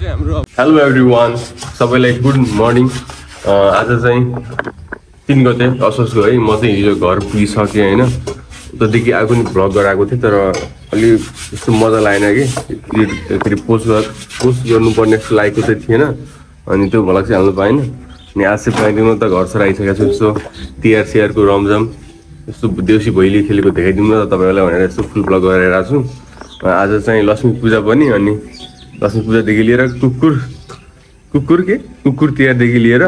Hello everyone, सबैलाई good morning. आज चाहिँ 3 गते असोजको है। म चाहिँ हिजो घर पुगिसकेँ होइन। उतादेखि आएको नि भ्लग गरेर आएको थिएँ, तर अलि यस्तो मजा लागेन कि फेरि पोस्ट गर्नुपर्ने जस्तो लागेको चाहिँ थिएन। अनि त्यो भ्लग चाहिँ हाल्नु पाएन। अनि आज चाहिँ फ्यामिलीमा त घर सर आइसकेको छु। यस्तो तिहार सिहारको रमझम यस्तो देउसी भैली खेलेको देखाइदिउँ न त तपाईँहरूलाई भनेर यस्तो फुल भ्लग गरेर आएको छु। आज चाहिँ लक्ष्मी पूजा पनि, अनि लक्ष्मी पूजादेखि लिएर कुकुर तिहारदेखि लिएर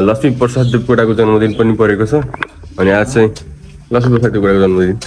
लक्ष्मी प्रसाद देवकोटाको जन्मदिन पनि परेको छ। अनि आज चाहिँ लक्ष्मी प्रसाद देवकोटाको जन्मदिन,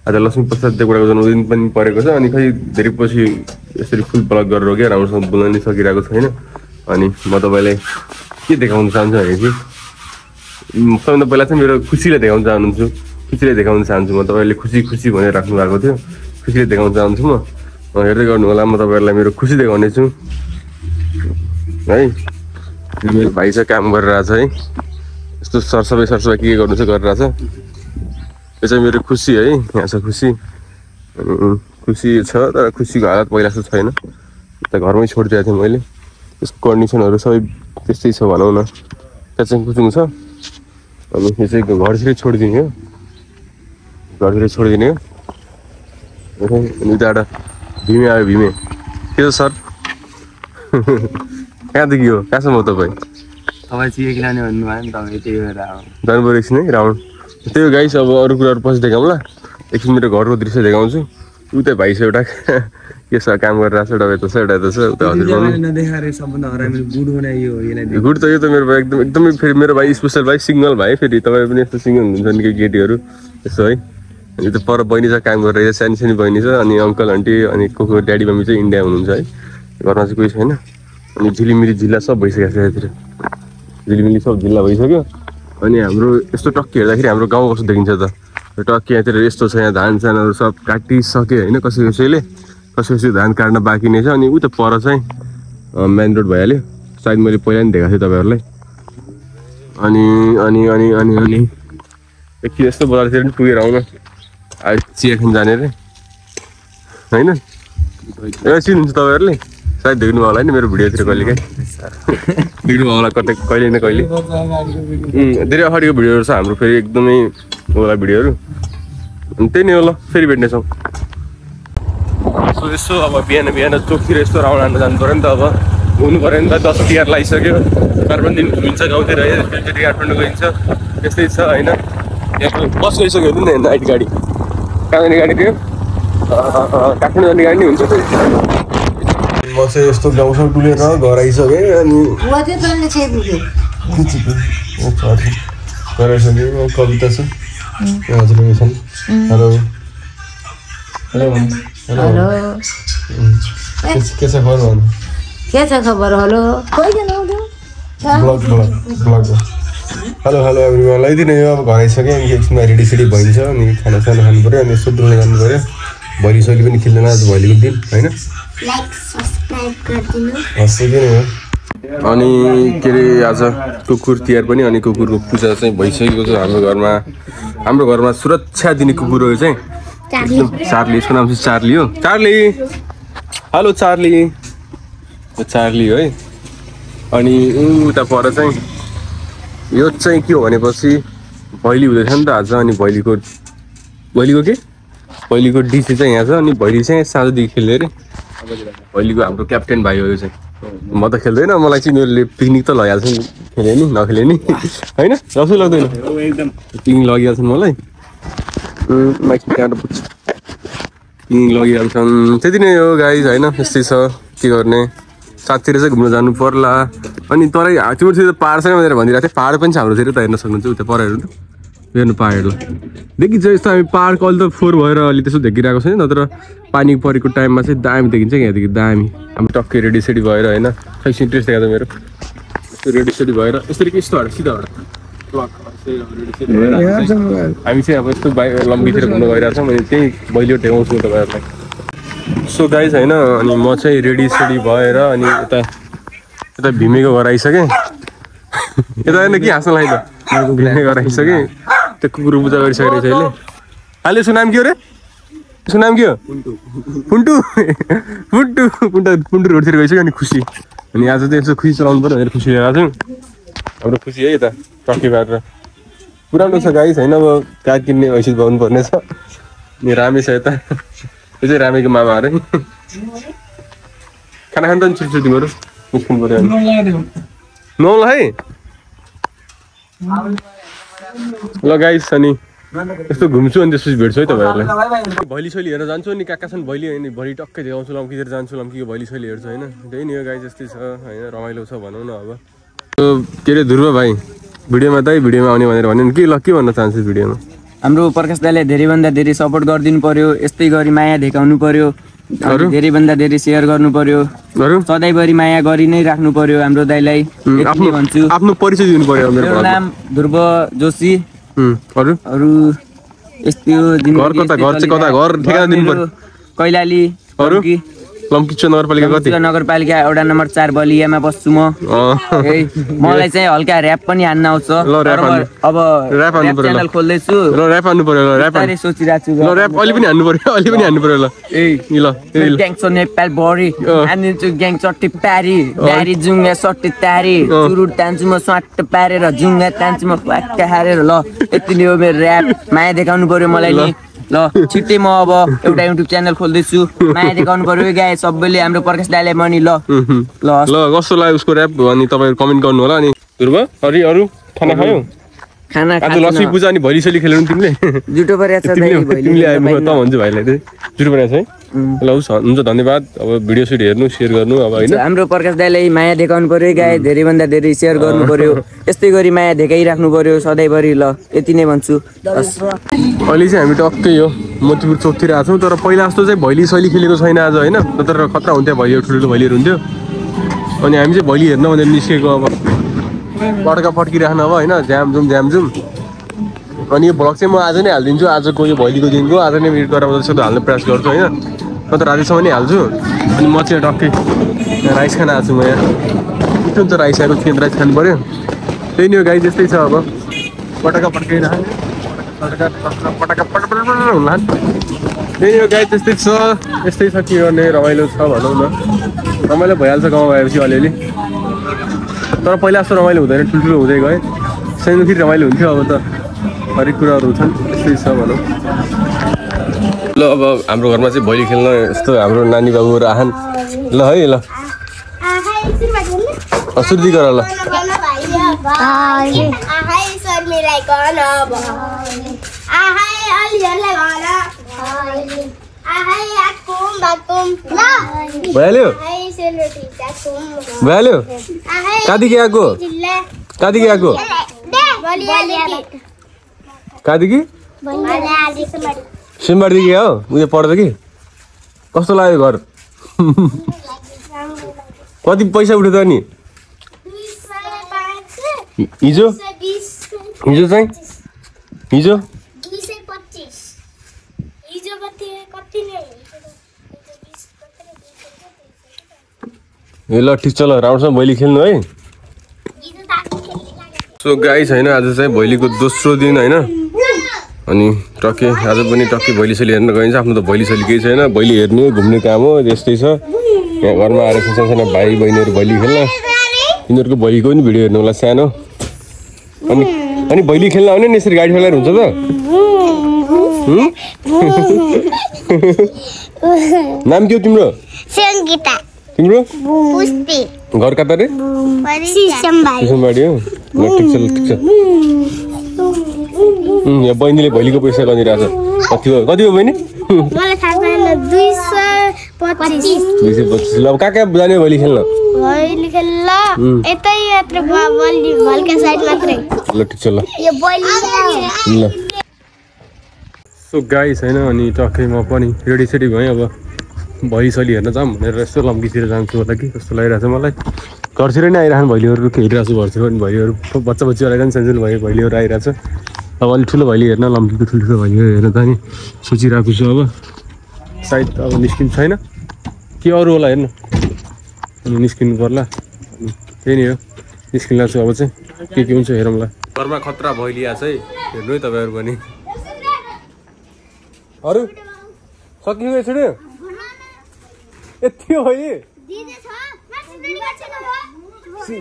आज लक्ष्मी प्रसाद देवकोटाको जन्मदिन पनि परेको छ। अनि खै धेरै पछि यसरी फुल भ्लग गरेर हो क्या, राम्रोसँग बोल्न नि सकिरहेको छैन। अनि म तपाईँलाई के देखाउन चाहन्छु भने चाहिँ सबभन्दा पहिला चाहिँ मेरो खुसीलाई देखाउन चाहन्छु। म तपाईँले खुसी भनेर राख्नु भएको थियो, खुसीले देखाउन चाहन्छु। म हेर्दै गर्नु होला, म तपाईँहरूलाई मेरो खुसी देखाउने छु है। मेरो भाइ चाहिँ काम गरिरहेछ है, यस्तो सरसफाइ के गर्नु चाहिँ गरिरहेछ। यो चाहिँ मेरो खुसी है, यहाँ छ खुसी। खुसी छ, तर खुसीको हालत पहिला जस्तो छैन। त घरमै छोडिदिएको थिएँ मैले, त्यसको कन्डिसनहरू सबै त्यस्तै छ भनौँ न। त्यहाँ चाहिँ कुचुङ छ, अनि यो चाहिँ घरतिरै छोडिदिने हो, अनि उताबाट भीमे आयो। भीमे के छ सर? कहाँदेखि हो? कहाँ छ म तपाईँ जानु पऱ्यो एकछिन है राउन्ड। त्यही हो गाइस, अब अरू कुराहरू पछि देखाउँला। एकछिन मेरो घरको दृश्य देखाउँछु। उतै भाइ छ एउटा के छ, काम गरिरहेको छ, एउटा यता छ उता हजुर गुड त यो त मेरो भाइ एकदमै फेरि मेरो भाइ स्पेसल भाइ, सिङ्गल भाइ। फेरि तपाईँ पनि यस्तो सिङ्गल हुनुहुन्छ नि केही केटीहरू यस्तो है। यो त पर बहिनी छ, काम गरिरहेको छ, सानी बहिनी छ। अनि अङ्कल आन्टी अनि को ड्याडी मम्मी चाहिँ इन्डिया हुनुहुन्छ है, घरमा चाहिँ कोही छैन। अनि झिलिमिली जिल्ला सब भइसकेको छ यतातिर, झिलिमिली सब जिल्ला भइसक्यो। अनि हाम्रो यस्तो टक्की हेर्दाखेरि हाम्रो गाउँ कस्तो देखिन्छ त। टक्की यहाँतिर यस्तो छ, यहाँ धान सानहरू सब काटिसक्यो होइन, कसै धान काट्न बाँकी नै छ। अनि उता पर चाहिँ मेन रोड भइहाल्यो, सायद मैले पहिला नि देखाएको थिएँ तपाईँहरूलाई। अनि एकछिन यस्तो बजारतिर पनि पुगेर आउन, आज चिया खान जाने रे होइन। चिन्नुहुन्छ तपाईँहरूले सायद देख्नुभयो होला नि मेरो भिडियोतिर कहिले काहीँ देख्नुभयो होला, कहिले न कहिले। धेरै अगाडिको भिडियोहरू छ हाम्रो, फेरि एकदमै होला भिडियोहरू। अनि त्यही नै हो, ल फेरि भेट्नेछौँ। सो यसो अब बिहान चोकतिर यस्तो राउन्ड हान्न जानु पऱ्यो नि त। अब हुनु पऱ्यो नि त, 10 तिहार लागिसक्यो। 4-5 दिन घुमिन्छ गाउँतिर है, फेरि काठमाडौँ गइन्छ, त्यस्तै छ होइन। यहाँ बस गइसक्यो नि नाइट गाडी, कहाँ जाने गाडी थियो, काठमाडौँ जाने गाडी नै हुन्छ। म चाहिँ यस्तो गाउँसँग डुलेर घर आइसकेँ। अनि कविता छ हजुर छन्। हेलो के छ खबर भन्नु? के छ खबर? हेलो हेलो एभ्रिवान, यति नै हो। अब घर आइसकेँ, अनि एकछिनमा रेडी भइन्छ, अनि खानासाना खानु पऱ्यो, अनि यसो डुल्न जानु पऱ्यो। भोलि सके पनि खेल्दैन, आज भोलिको दिन होइन। अनि के अरे आज कुकुर तिहार पनि, अनि कुकुरको पूजा चाहिँ भइसकेको छ हाम्रो घरमा। सुरक्षा दिने कुकुर हो चाहिँ चार्ली, यसको नाम चाहिँ चार्ली हो। हेलो चार्ली हो है। अनि उता पर चाहिँ यो चाहिँ के हो भनेपछि भैली हुँदैछ नि त आज। अनि भैलीको डिसी चाहिँ यहाँ छ। अनि भैली चाहिँ साँझदेखि खेल्दै अरे। भैलीको हाम्रो क्याप्टेन भाइ हो यो चाहिँ। म त खेल्दैन, मलाई चाहिँ उनीहरूले पिकनिक त लगिहाल्छ नि, खेले नि नखेले नि होइन। रसै लाग्दैन, पिकनिक लगिहाल्छन् मलाई, पिकनिक लगिहाल्छन्। त्यति नै हो गाइज होइन, यस्तै छ। के गर्ने, साथतिर चाहिँ घुम्न जानु पर्ला। अनि तरै तिमीहरूतिर त पाहाड छैन भनेर भनिरहेको थिएँ, पाहाड पनि छ हाम्रोतिर त, हेर्न सक्नुहुन्छ उता पर हेर्नु त, हेर्नु पाहाडलाई देखिन्छ। यस्तो हामी पाहाडको अहिले त फोहोर भएर अलि त्यसो देखिरहेको छैन, नत्र पानी परेको टाइममा चाहिँ दामी देखिन्छ यहाँदेखि, दामी। हामी टक्कै रेडी भएर होइन, खै इन्ट्रेस्ट देखाएको मेरो यस्तो रेडी भएर यसरी कि यस्तो सिधा हामी चाहिँ अब यस्तो लम्बीतिर घुम्न गइरहेको छौँ। अनि त्यही भैलो टेकाउँछु तपाईँहरूलाई। सो गाइज होइन, अनि म चाहिँ रेडी भएर अनि यता भीमेको घर आइसकेँ। यता होइन कि हाँस्न लाग्यो त, भीमे घर आइसकेँ। त्यो कुकुर पूजा गरिसकेको रहेछ अहिले। अहिले यसको नाम के हो रे? यसको नाम के हो पुन्टु पुन्टु पुन्टु पुन्टु रोडतिर गइसक्यो अनि खुसी अनि आज चाहिँ यसो खुसी चलाउनु पर्यो भनेर खुसी लिएर आएको छौँ हाम्रो खुसी है यता टक्की पारेर पुरानो छ गाई छैन अब काग किन्ने हैसियत पाउनु पर्ने छ अनि रामे छ यता यो चाहिँ रामेको मामा अरे खाना खानु त नि छुट्टी तिमीहरू निस्किनु पर्यो नौला है ल गाइस अनि यस्तो घुम्छु अनि त्यसपछि भेट्छु है तपाईँहरूलाई भैली सैली हेरेर जान्छु अनि कहाँ छन् भैली होइन भोलि टक्कै देखाउँछु लम्कीतिर जान्छु लम्कीको भैली सैली हेर्छु होइन त्यही नि हो गाई जस्तै छ होइन रमाइलो छ भनौँ न अब के अरे ध्रुव भाइ भिडियोमा आउने भनेर भन्यो नि के ल के भन्न चाहन्छु भिडियोमा हाम्रो प्रकाश दाइले धेरैभन्दा धेरै सपोर्ट गरिदिनु पर्यो यस्तै गरी माया देखाउनु पर्यो धेरैभन्दा धेरै सेयर गर्नु पर्यो सधैँभरि माया गरि नै राख्नु पर्यो हाम्रो दाइलाई भन्छु आफ्नो परिचय दिनु पर्यो मेरो नाम ध्रुव जोशी अरू यस्तो कैलाली लम्की नगरपालिका वडा नम्बर 4 बलियामा बस्छु म मलाई चाहिँ हल्का र्याप पनि हान्न आउँछ अब च्यानल खोल्दैछु सोचिरहेको छु ग्याङ्स नेपाल बढी हानिदिन्छु ग्याङ चट्टी प्यारी ब्यारी जुङ्गा सट्टी तारी चुरुट तान्छु म स्वाट पारेर जुङ्गा तान्छु म पाक्का हारेर ल यति नै हो मेरो र्याप माया देखाउनु पर्यो मलाई नि ल छिट्टै म अब एउटा युट्युब च्यानल खोल्दैछु माया देखाउनु पर्यो गाई सबैले हाम्रो प्रकाश दाइलाई पनि ल ल कस्तो लाग्यो उसको र्याप अनि तपाईहरु कमेन्ट गर्नु होला अनि ध्रुव अरु खाना खायौ खाना आज लक्ष्मी पूजा अनि भैली सैली खेल्नु तिमीले जुटो परेछ तिमीले आए म त भन्छु भाइलाई चाहिँ जुटो परेछ है ल हुन्छ धन्यवाद अब भिडियो सुट हेर्नु शेयर गर्नु अब हैन हाम्रो प्रकाश दाइलाई माया देखाउनु पर्यो गाई धेरै भन्दा धेरै शेयर गर्नु पर्यो यस्तै गरी माया देखाइराख्नु पर्यो सधैँभरि ल यति नै भन्छु अहिले चाहिँ हामी टक्कै हो मोतीपुर चोकतिर आएको छौँ तर पहिला जस्तो चाहिँ भैली सैली खेलेको छैन आज होइन तर खतरा हुन्थ्यो भैली ठुल्ठुलो भैलीहरू हुन्थ्यो अनि हामी चाहिँ भैली हेर्न भनेर निस्केको अब पड्का पड्किराख्नु अब होइन जाम जुम अनि यो भ्लग चाहिँ म आज नै हालिदिन्छु आजको यो भैलीको दिनको आज नै एडिट गरेर जस्तो हाल्ने प्रयास गर्छु होइन म त रातिसम्म नै हाल्छु अनि म चाहिँ टक्कै राइस खान आएको छु म यहाँ मिठो त राइस आएको चिकन राइस खानु पऱ्यो त्यही नि हो गाई त्यस्तै छ अब पटका पड्काइराख्ने होला त्यही हो गाई त्यस्तै छ यस्तै छ के गर्ने रमाइलो छ भनौँ न रमाइलो भइहाल्छ गाउँमा आएपछि अलिअलि तर पहिला जस्तो रमाइलो हुँदैन ठुल्ठुलो हुँदै गयो सानोखेरि रमाइलो हुन्थ्यो अब त हरेक कुराहरू छन् त्यस्तै छ भनौँ ल अब हाम्रो घरमा चाहिँ भैली खेल्न यस्तो हाम्रो नानी बाबुहरू आहान ल है ल सुर्ती गर ल भइहाल्यो भइहाल्यो कहाँदेखि आएको कहाँदेखि सिमबारदेखि हो उयो पढ्छ कि कस्तो लाग्यो घर कति पैसा उठ्यो त नि हिजो चाहिँ हिजो ए ल ठिक छ ल राम्रोसँग भैली खेल्नु है सो गाइस होइन आज चाहिँ भैलीको दोस्रो दिन होइन अनि टक्कै आज पनि टक्कै भैली सैली हेर्न गइन्छ आफ्नो त भैली सैली केही छैन भैली हेर्ने घुम्ने काम हो यस्तै छ यहाँ घरमा आएर सानो भाइ बहिनीहरू भैली खेल्न यिनीहरूको भैलीको पनि भिडियो हेर्नु होला सानो अनि भैली खेल्न आउने नि यसरी गाडी खेलाएर हुन्छ त नाम के हो तिम्रो तिम्रो घर कता रे सिसमबाडी हो ठिक छ यहाँ बहिनीले भैलीको पैसा गरिरहेको छ कति हो बहिनी 225 ल अब कहाँ जाने भैली खेल्न ल ठिक छ ल सो गाइस होइन अनि टक्कै म पनि रेडी सेडी भएँ अब भैली सैली हेर्न जाऊँ भनेर यस्तो लम्कीतिर जान्छु होला कि कस्तो लागिरहेको छ मलाई घरतिर नै आइरहनु भैलीहरू खेलिरहेको छु घरतिर पनि भैलीहरू बच्चा बच्चीहरूलाई पनि सानसानो भैलीहरू आइरहेको छ अब अलिक ठुलो भैली हेर्न लम्कीको ठुल्ठुलो भैलीहरू हेर्न त नि सोचिरहेको छु अब सायद अब निस्किनु छैन के अरू होला हेर्न अनि निस्किनु पर्ला अनि त्यही नै हो निस्किनु छु अब चाहिँ के हुन्छ हेरौँला घरमा खतरा भैली आएको छ है हेर्नु है तपाईँहरू पनि अरू सकियो छोड्यो यति हो भाइ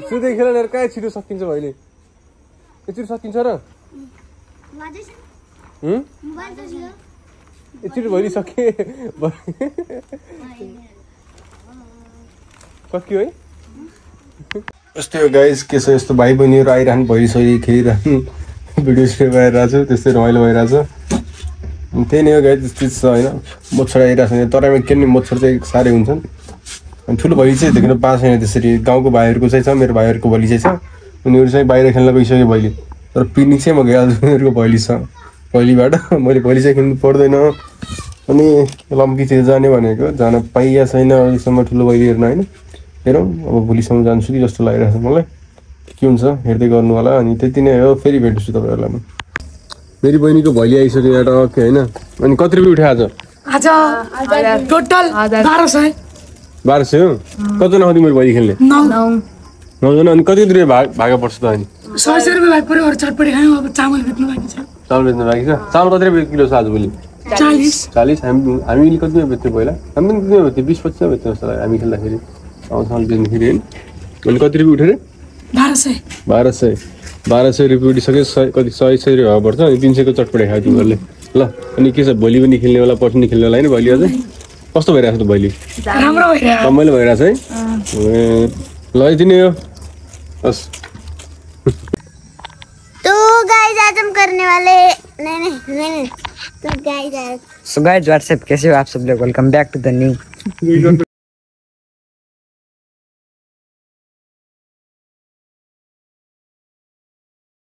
सुदै खेलेर कहाँ छिटो सकिन्छ भाइले यति सकिन्छ र यति भइले सके सकियो है यस्तै हो गाइस के छ यस्तो भाइ बहिनीहरू आइरहनु भइसक्यो खेलिरहनु भिडियो सेयर भइरहेको छु त्यस्तै रमाइलो भइरहेछ त्यही नै हो गाइस त्यस्तै छ होइन मच्छर आइरहेको छ तराईमा किन्ने मच्छर चाहिँ साह्रै हुन्छन् अनि ठुलो भैली चाहिँ देख्न पाएको छैन त्यसरी गाउँको भाइहरूको चाहिँ छ मेरो भाइहरूको भैली चाहिँ छ उनीहरू चाहिँ बाहिर खेल्न गइसक्यो भैली तर पिकनिक चाहिँ म गइहाल्छु उनीहरूको भैली छ भैलीबाट मैले भैली चाहिँ खेल्नु पर्दैन अनि लम्कीतिर जाने भनेको जान पाइया छैन अहिलेसम्म ठुलो भैली हेर्न होइन हेरौँ अब भोलिसम्म जान्छु कि जस्तो लागिरहेको छ मलाई के हुन्छ हेर्दै गर्नु होला अनि त्यति नै हो फेरि भेट्छु तपाईँहरूलाई म मेरी बहिनीको भैली आइसक्यो यहाँ टक्कै होइन अनि कति रुपियाँ उठायो आज टोटल 1200 हो कतिजना आउँथ्यो मेरो भैली खेल्ने 9जना अनि कति रुपियाँ भागा पर्छ त अनि 100 रुपियाँ भाग पऱ्यो चटपटी खायो अब चामल बेच्नु बाँकी छ चामल बेच्नु बाँकी छ चामल कति रुपियाँ किलो छ आजभोलि 40 हामीले कतिमा बेच्थ्यौँ पहिला हामी पनि कतिमा बेच्थ्यौँ 20-25 बेच्थ्यौँ जस्तो लाग्यो हामी खेल्दाखेरि चामल बेच्दाखेरि होइन अनि कति रुपियाँ उठ्यो अरे 1200 रुपियाँ उठिसक्यो कति 100 रुपियाँ पर्छ अनि 300 को चटपटी खायो तिमीहरूले ल अनि के छ भोलि पनि खेल्नेवाला पर्सि पनि खेल्नेवाला होइन भोलि अझै कस्तो भइरहेको छ भोलि रमाइलो भइरहेछ है ल यति नै हो बस तो गाइस आज हम करने वाले नहीं तो गाइस सो गाइस व्हाट्सएप कैसे हो आप सब लोग welcome back to the new